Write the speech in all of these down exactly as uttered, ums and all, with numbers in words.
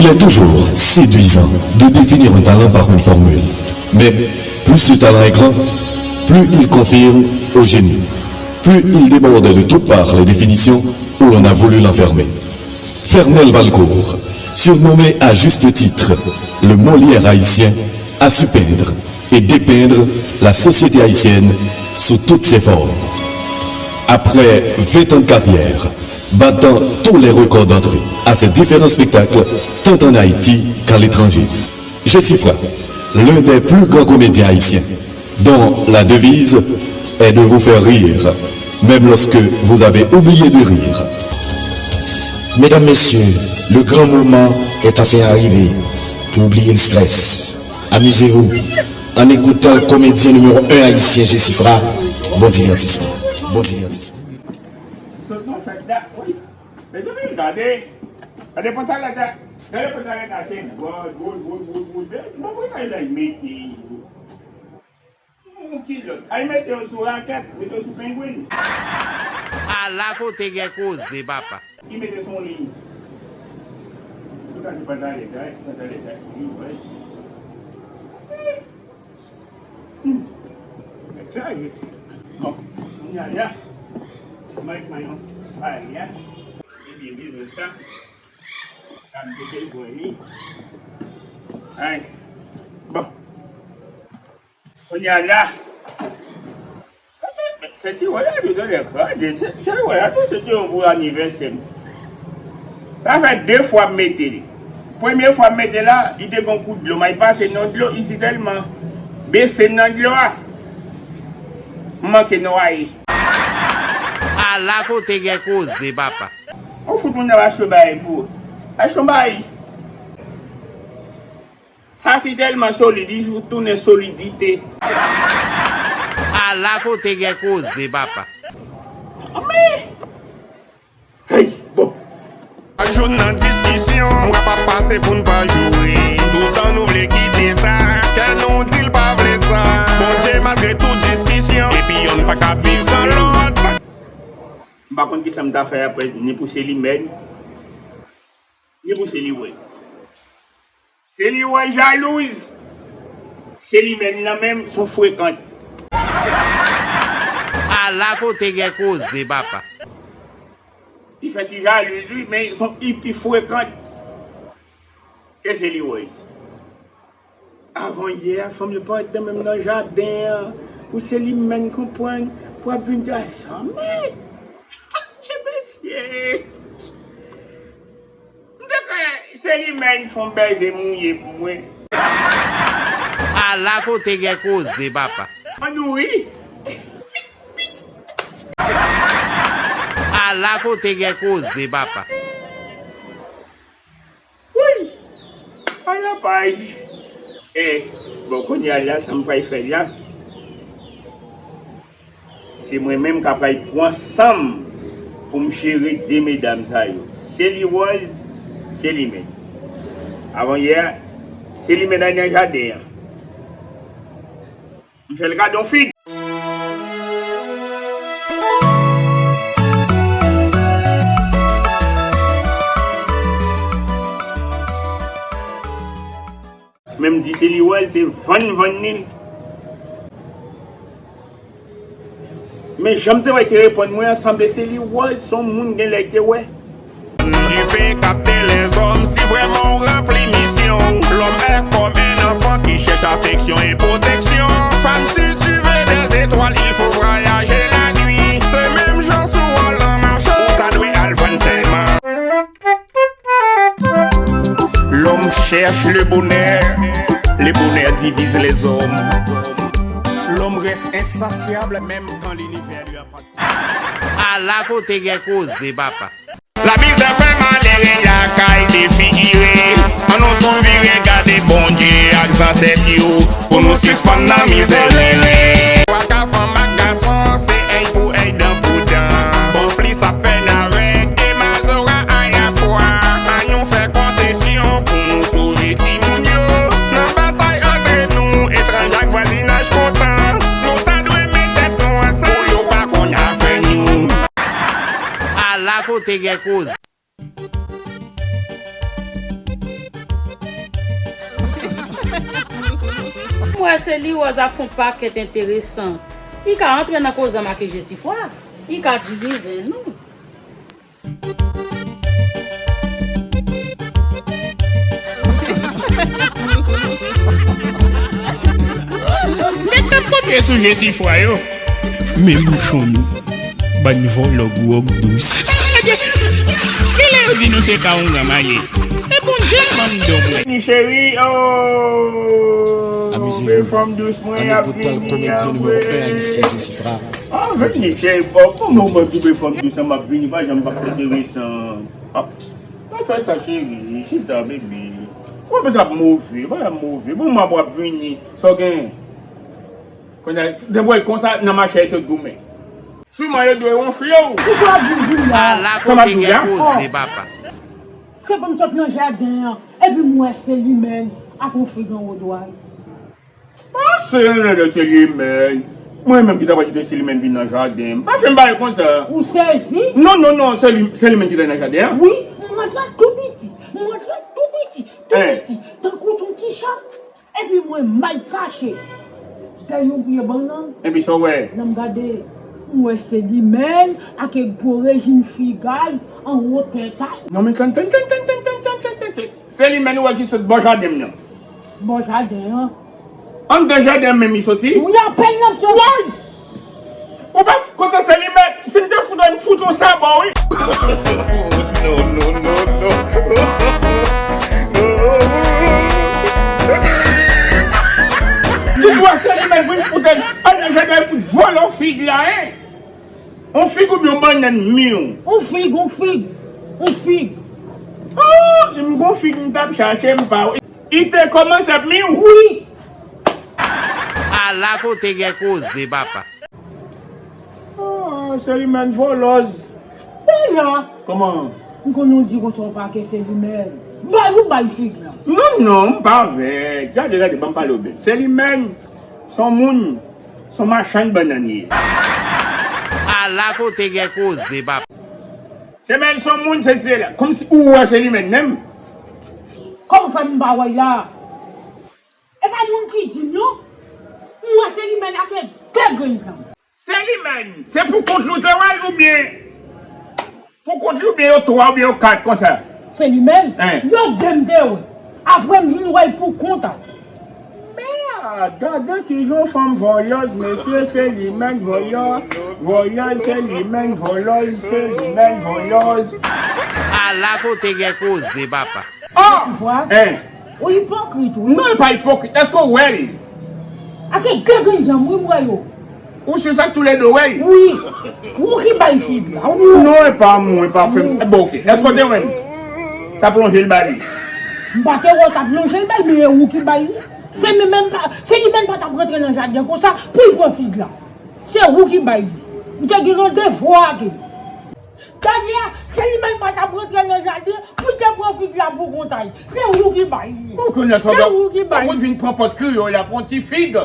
C'est toujours séduisant de définir un talent par une formule. Mais plus ce talent est grand, plus il confirme au génie. Plus il déborde de toutes parts les définitions où l'on a voulu l'enfermer. Fernel Valcourt, surnommé à juste titre le Molière haïtien, a su peindre et dépeindre la société haïtienne sous toutes ses formes. Après vingt ans de carrière, battant tous les records d'entrée à ses différents spectacles, tant en Haïti qu'à l'étranger, Jesifra, l'un des plus grands comédiens haïtiens, dont la devise est de vous faire rire, même lorsque vous avez oublié de rire. Mesdames, Messieurs, le grand moment est enfin arrivé pour oublier le stress. Amusez-vous en écoutant le comédien numéro un haïtien, Jesifra. Bon divertissement. Bon divertissement. Sot nan fèt la, wi. Mezanmi, gade. Gade pantalèt la. Gade pantalèt la, se gòl, gòl, gòl, gòl, gòl. Men, men, men, sa l mete yo. Yon kilòt. Ay mete yo sou rakèt, mete yo sou pengwin. Ala kote gen koze, papa. Li mete sou yon liy. Tout sa se pantalèt la, pantalèt la, se li, wi. Hmm. Nèg chaje. Bon, kounye a la, mwen pran yon pay la. Ebyen, bezwen sa. Sa m te bezwen li. Ay. Bon. Kounye a la. Senti vwayadou nan lè kraje. Senti vwayadou, se te yon pou anivèsè m. Sa fè de fwa m mete l. Premye fwa m mete l la, li te gon kout dlo. M al pase nan dlo, li sitèlman bese m nan dlo a. M manke nwaye. Ala kote gen koze, papa. Ou fout moun nan achte bagay pou ou. Achte yon bagay. Sa si tèlman solid, li tounen solidite. Ala kote gen koze, papa. Anmè! Hey, bon. Chak jou n nan diskisyon, mwen pa pase pou n pa joure. Toutan nou vle kite sa, kè nou di l pa vle sa. Bondye malgre tout diskisyon, epi yonn pa ka viv san lòt. M pa konn kisa m ta fè apre, ni pou Selimèn, ni pou Seli Wèz. Seli Wèz jalouz. Selimèn nan menm, s on frekant. Ala kote gen koze, papa. Li fè ti jalouz, wi, men s on, li pi frekant ke Seli Wèz. Avan yè a, fanm yo pa t nan menm nan jaden an. Pou Selimèn konprann, pou ap vin di, a sa, men, ti mesye. M te kwè Selimèn fè yon bèze mouye pou mwen. Ala kote gen koze, papa. An nouri. Ala kote gen koze, papa. Wouyy! Ay, apay! Eh, bon, kounye a la, sa m pral fè la, se mwen menm k ap pral pran san m pou m jere de medam sa yo. Seli Wèz, Selimèn. Avan yè, Selimèn al nan jaden an. M fè l kado yon fig. Men m di Seli Wèz, se vann vann li. Men jan m te wè l te reponn mwen an, sanble Seli Wèz s on moun genlè l te wè. Dieu peut capter les hommes si vraiment on remplit mission. L'homme est comme un enfant qui cherche affection et protection. Femme, si tu veux des étoiles, il faut voyager la nuit. Ce même genre sous volant marche, ou ta dwe al vann sèlman. L'homme cherche le bonheur, le bonheur divise les hommes. L'homme reste insatiable même quand l'univers lui appartient. Ala kote gen koze, papa. Lamizè fè malere lakay defigire. Ann nou tou vire gade Bondye ak zansèt yo pou nou sispann nan mizè rele. Twa ka fanm ak gason, se èy pou èy, dan pou dan. Konfli sa ap fè navèt e mazora alafwa. Ann nou fè konsesyon pou nou sove timoun yo. Nan batay antre nou, etranje ak vwazinaj kontan. Nou ta dwe met tèt nou ansanm pou yo pa konn afè nou. Ala kote gen koze. M wè se li Wòz ap fè yon pakèt enteresan. Li ka antre nan koze ansanm ak Jesifra. Li ka divize nou. Nèg k ap kopye sou Jesifra yo. Men bouchon nou. Bann vòlò gwòg dous. Kilè yo di nou se ka ongan maye? E Bondye k ban m do mwen. Ni cheri, oh. Amize fanm dous mwen ap vini. An vini, cheri, bon, kòman w mwen koube fanm dous an m ap vini, pa janm p ap enteresan. Ah, pa fè sa, cheri, chita, baby. Ou pa bezwen ap move, pa ap move. Bon, m ap w ap vini, sa w gen? Kounye a, depi w wè l konsa, nan mache a, sot goumen. Swiman yo dwe wonfle w. Poukò w ap vin vin la? Ala kote gen koze, papa. Se pou m sot nan jaden an, epi m wè se li menm ak yon fig anwo dwa l. Ah, se li menm, se li menm. Mwen menm ki ta pral kite se li menm vin nan jaden m. Pa fè m bagay konsa. Ou sezi? Non, non, non, se li, se li menm ki te nan jaden an. Wi, m rantre tou piti, m rantre tou piti, tou piti, tankou yon ti chat. Epi mwen mal kache dèyè yon pye bannann. Epi sa w wè? Lè m gade, m wè se li menm ak gwo rejim figay anwo tèt ay. Non, men tann, tann, tann. Se li menm ou wè ki sot bò jaden m nan. Bò jaden an? Anndan jaden an menm li soti? Wi, apèn l ap soti. Woy! Ou pa kontan se li menm? Si m te fout w, m fout w saba, wi. Non, non, non, non. Li dwa se li menm, wi, m fout l. Anndan jaden an, fout vòlò fig la, en. On fig oubyen on bannann mi w? On fig, on fig, on fig. Oh, si m gon fig m t ap chache, m pa wè. Li te kòmanse ap mi w? Wi. Ala kote gen koze, papa. Ah, se li menm vòlòz. Bella. Kòman? M konnen w di konsa w pa ke se li menm. Bay ou bay fig la. Non, non, m pa avèk. Gade, gade, ban m pale w byen. Se li menm. Se on moun, se on machann bannann li ye. Ala kote gen koze, papa. Se menm se on moun, se, se la. Kòmsi ou wè se li menm menm. Kòman fè m pa wè l la? E pa moun ki di m non. M wè se li menm ak de grenn zanm. Se li menm. Se pou kont li w te wè l oubyen? Pou kont li oubyen yo twa oubyen yo kat konsa? Se li menm. Yo de m te wè. Apre m vin wè l pou kont a. Mèd, gade kijan fanm vòlòz, mesye, se li menm vòlò. Vòlòz, se li menm vòlòz, se li menm vòlòz. Ala kote gen koze, papa. Oh! Ou ipokrit, wi. Non, e pa ipokrit. Èske w wè l? Ake de grenn zanm, wi, m wè yo. Ou si sa toulède w wè l? Wi. Ou ki bay fig la, wi. Non, e pa mwen, e pa frè m. Bon, ok. Èske w te wè l t ap lonje l ba li? M pa te wè w t ap lonje l ba l, men e ou ki bay li. Se li menm pa, se li menm pa t ap rantre nan jaden konsa pou l pran fig la. Se ou ki bay li. Ou te gen randevou ake. Dayè, se li menm pa t ap rantre nan jaden pou l te pran fig la pou kont a l. Se ou ki bay li. Ou konnen sa, se ou ki bay li. Ou vin pran pòz kreyòl la pou yon ti fig.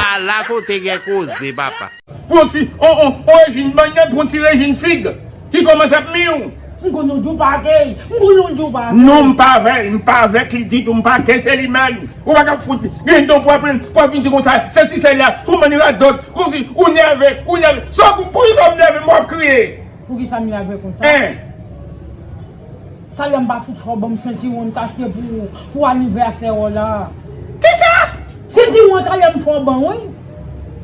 Ala kote gen koze, papa. Pou yon ti, on, on, on rejim bannann, pou yon ti rejim fig ki kòmanse ap mi w. M konnen w di w pa ke l. M konnen w di w pa ke l. Non, m pa avè l, m pa avèk li ditou, m pa ke se li menm. Ou pa ka fout gen don pou aprann, pou ap vin di konsa, sesi sela, pou mann radòt, kòmsi ou nève, ou nève. Sa pou, poukisa w nève, m w ap kriye? Poukisa m nève konsa? Hein? Talè m pa fout fè w ban m sentiwon m t achte pou, pou anivèsè w la. Kisa? Sentiwon talè m fè w ban, wi.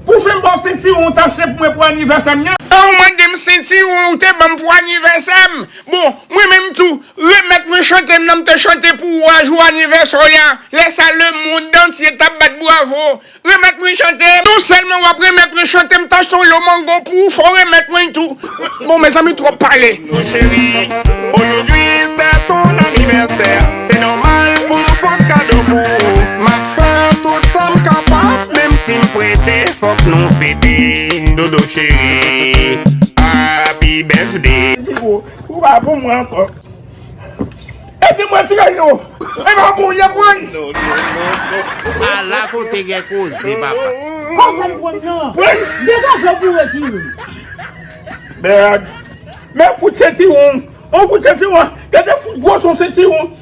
Pou fè m ba w sentiwon w t achte pou mwen pou anivèsè m nan? An, ou mande m sentiwon ou te ban m pou anivèsè m? Bon, mwen menm tou, remèt mwen chante m nan m te chante pou ou a jou anivèsè w la. Lè sa, lemonn antye t ap bat bravo. Remèt mwen chante m. Non sèlman w ap remèt mwen chante m, m t achte yon lo mango pou ou, fò w remèt mwen l tou. Bon, mezanmi, twòp pale. Mon chéri, aujourd'hui c'est ton anniversaire. C'est normal pou m pot kado pou ou. M ap fè tout sa m kapab, menm si m prete, fòk nou fete. Dodo cheri, happy birthday. Di ou, ou pa pou mwen ankò. Ede m retire l non. E pa pou l ye pran l. Ala kote gen koze, papa. Kòman l pran l nan? Pran l. Degaje w pou retire l. Mèd. Men fout sentiwon. On fout sentiwon. Gade fout gwosè on sentiwon.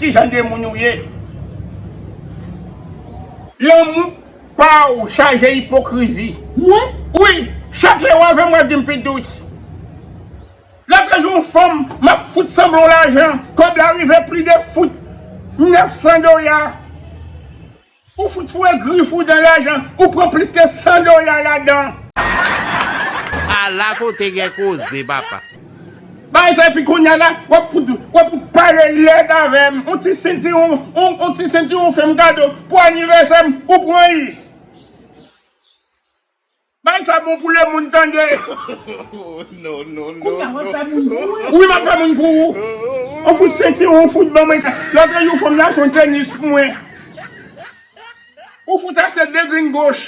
ki jan de moun ou ye. Lanmou pa w chaje ipokrizi. Mwen? Wi, chak lè w avè m, w ap di m pi dous. Lòt jou, yon fanm, m ap fout sanble w lajan, kòb la rive pli de fout nèf san dola. Ou fout foure grif ou dan lajan, ou pran plis ke san dola ladan. Ala kote gen koze, papa. Bay sa, epi kounye a la, w ap fout, w ap fout pale lèd avè m. On ti sentiwon, on, on ti sentiwon fè m kado pou anivèsè m, ou pran li. Bay sa bon pou lemonn tande. Kounye a w ap fè moun pou mwen. Wi, m ap fè moun pou ou. On fout sentiwon, on fout ban mwen. Lòt jou fanm la se on tenis pou mwen. Ou fout achte de grenn goch.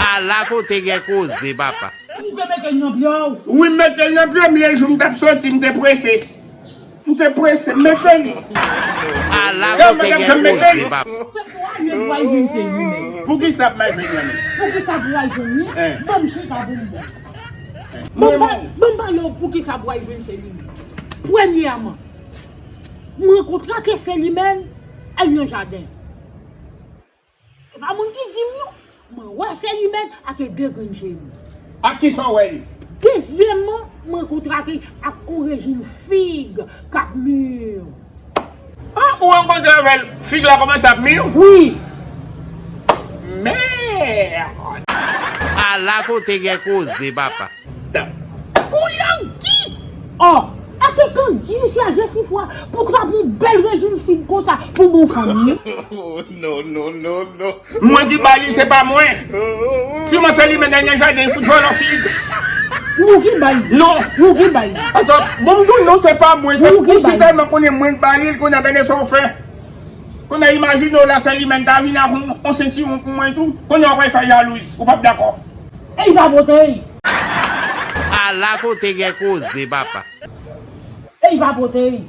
Ala kote gen koze, papa. Ou te mete l nan pye w? Wi, m mete l nan pye m, lejou m t ap soti, m te prese. M te prese, m mete li. Ala kote gen koze, papa. Se pou al jwenn, pou al jwenn se li menm. Poukisa pou m al jwenn li? Poukisa pou al jwenn li? Ban m chita pou m bon. Ban m pale w poukisa pou al jwenn se li menm. Premyèman, m rankontre ak Selimèn al nan jaden. Se pa moun ki di m non. Mwen wè Selimèn ak de grenn je m. Ak kisa w wè li? Dezyèmman, mwen rankontre ak, ak on rejim fig k ap mir. An, ou rankontre avè l, fig la kòmanse ap mir? Wi. Mèd! Ala kote gen koze, papa. Ou langi! Ò, a ke kan di w se a Jesifwa pou trape yon bèl rejim fig konsa pou bon fanmi? Non, non, non, non. Mwen ki ba li, se pa mwen. Si mwen se li, men dènye jaden, fout vòlò fig. Ou ki ba li? Non. Ou ki ba li? Atann, bon, m di w non, se pa mwen. Se ou ki ba li. Ou si tèlman konnen mwen ki ba li, kounye a gade sa w fè. Kounye a imajine w la, Selimèn ta vin ak yon, yon sentiwon pou mwen tou. Kounye a w pral fè jalouz. Ou p ap dakò. E li pa pote l. Ala kote gen koze, papa. E li pa pote l.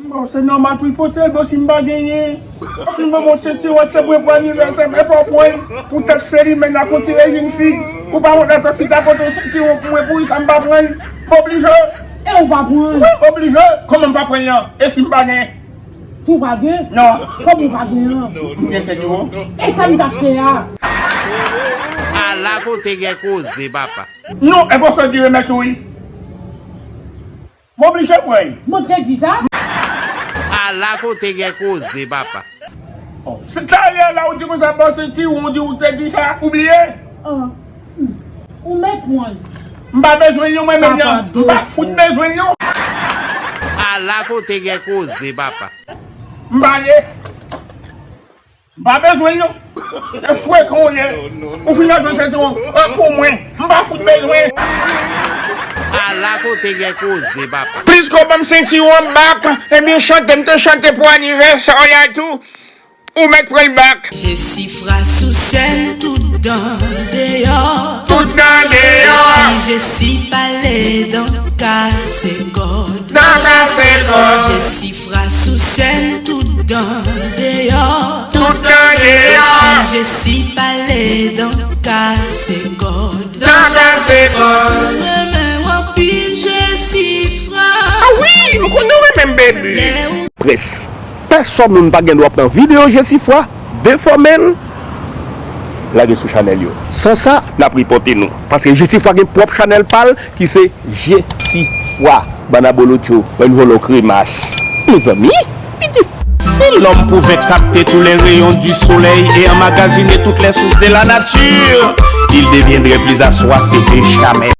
Bon, se nòmal pou l pote l, bon, si m pa genyen. Ou fin ban m yon sentiwon, se mwen pou anivèsè m, epi w pran l pou tèt seri, men n a konn ti rejim fig. Ou pa wont atò si ta pote yon sentiwon pou mwen, poukisa m pa pran l? M oblije. E ou pa pran l? Wi, m oblije. Kòman m pa pran l lan? E si m pa gen? Si w pa gen? Non. Kòman w pa gen an? M gen sentiwon. E sa m t achte a? Ala kote gen koze, papa. Non, e bon, sa di remèt ou, wi. M oblije pran l. Mwen te di sa. Ala kote gen koze, papa. Se talè la ou di konsa, bon, se ti ou di ou te di sa, ou bliye? Ou mèt pran l. M pa bezwen l non, mwen menm nan. M pa fout bezwen l non. Ala kote gen koze, papa. M pa ale. M pa bezwen l non. E frekan w ye. Ou fin al jwenn sentiwon an pou mwen. M pa fout bezwen. Ala kote gen koze, papa. Prisca, ban m sentiwon an bak. Ebyen, chante m te chante pou anivèsè w la tou. Ou mèt pran l bak. Jesifra sou sèn, tout dan deyò. Tout dan deyò. Epi Jesi pale, dan kase kòd. Dan kase kòd. Jesifra sou sèn, tout dan deyò. Tout dan deyò. Epi Jesi pale, dan kase kòd. Dan kase kòd. Mwen renmen w anpil, Jesifra. Ah wi, m konnen w renmen m, baby. Lè ou. Près. Pèsòn moun pa gen dwa pran videyo Jesifwa, defòme l, lage sou chanèl yo. San sa, n ap ripòte nou. Paske Jesifwa gen pwòp chanèl pa l ki se Jesifwa. Bann abolotcho, bann vòlò kremas. Mezanmi, piti. Si l'homme pouvait capter tous les rayons du soleil et emmagasiner toutes les sources de la nature, il deviendrait plus assoiffé que jamais.